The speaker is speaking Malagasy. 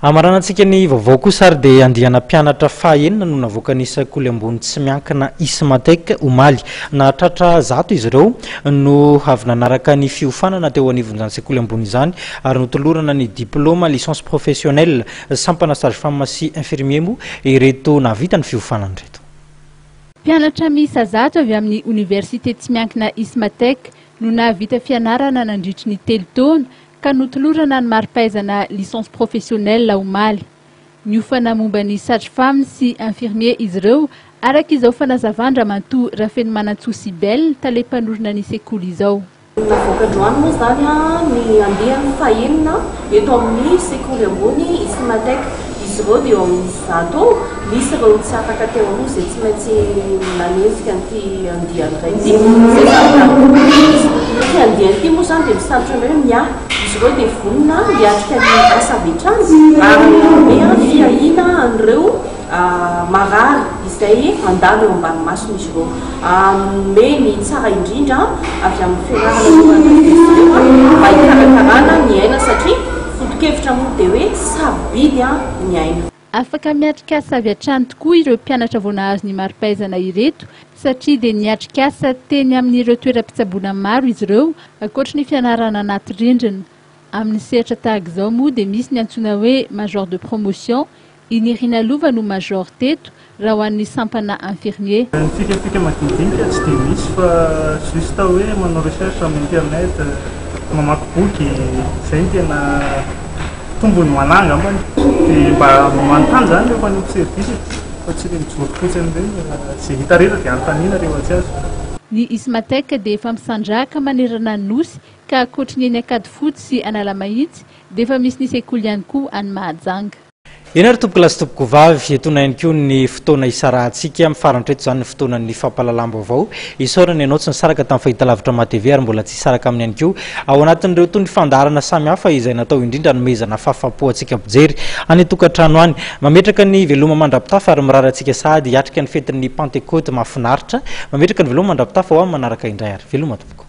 Hamaranantsika ny vaovao kosa ary dia andiana mpianatra fahaenina no navoakan'ny sekoly ambony tsy miankina Ismatec omaly. Nahatratra 100 izy ireo no avy nanaraka ny fiofanana teo anivon'izany sekoly ambony izany ary notolorana ny diplaoma licence professionnelle sampana sage femme sy infirmier moa ireto nahavita ny fiofanana ireto. Mpianatra miisa 100 avy amin'ny oniversite tsy miankina Ismatec no nahavita fianarana nandritry ny 3 taona ka notolorana ny mari-pahaizana licence professionnelle omaly. Niofana momba ny sage-femme sy infirmier izy ireo, araka izao fanazavan-dRamatoa Rafenomanantsoa Sibel, tale mpanorina ny sekoly izao. Navoaka androany moa izany ny andiany fahenina eto amin'ny sekoly ambony Ismatec. Izy ireo dia eo amin'ny 100 eo. Misy ireo tsy afaka teo aloha izay tsy maintsy nanenjika an'ity andiany iray ity. Izay izany izy. Ity andiany ity moa izany dia misalotra ny hoe miahy. Izy ireo dia vonona hiatrika ny asa avy hatrany ary hanome fiahiana an'ireo marary izay mandalo eo ambany mason'izy ireo. Hanome ny tsara indrindra avy amin'ny fianarana norantovin'izy ireo mba hikarakarana ny aina satria foto-kevitra moa dia hoe sarobidy ny aina. Afaka miatrika asa avy hatrany tokoa ireo mpianatra vao nahazo ny mari-pahaizana ireto satria dia niatrika asa teny amin'ireo toeram-pitsaboana maro izy ireo ankoatry ny fianarana anaty rindrina. Amin'ny sehatra tahaka izao moa dia misy ny antsoina hoe major de promotion, i Nirina Lova no major teto raha ho an'ny sampana infirmier. Ny fikafika madinidinika tsy dia misy fa juste hoe manao recherche amin'ny internet, mamaky boky, izay no tena tombony ho anah angambany. Dia mba manontany izany rehefa any amin'ny service e, fa tsy ilay mijoro fotsiny ireny, izay hita rehetra dia anontaniana rehefa tsy azo. Ny Ismatec dia efa misandrahaka manerana ny Nosy ka ankoatry ny eny Ankadifotsy sy Analamahitsy dia efa misy ny sekoly ihany koa any Mahajanga. Eny ary tompokolahy sy tompokovavy, etoana ihany koa ny fotoana isarahantsika, mifarana eto izany ny fotoanan'ny fampahalalam-baovao. Isaorana ianao tsy nisaraka tamin'ny fahitalavitra MATV ary mbola tsy hisaraka aminy ihany koa ao anatin'ireo toy ny fandaharana samihafa izay natao indrindra hanomezana fahafaham-po antsika mpijery any an-tokantrano any. Mametraka ny veloma mandra-pitafa ary mirary antsika sahady hiatrika ny fetin'ny Pantekoty mahafinaritra. Mametraka ny veloma mandra-pitafa ho amin'ny manaraka indray ary. Veloma tompoko.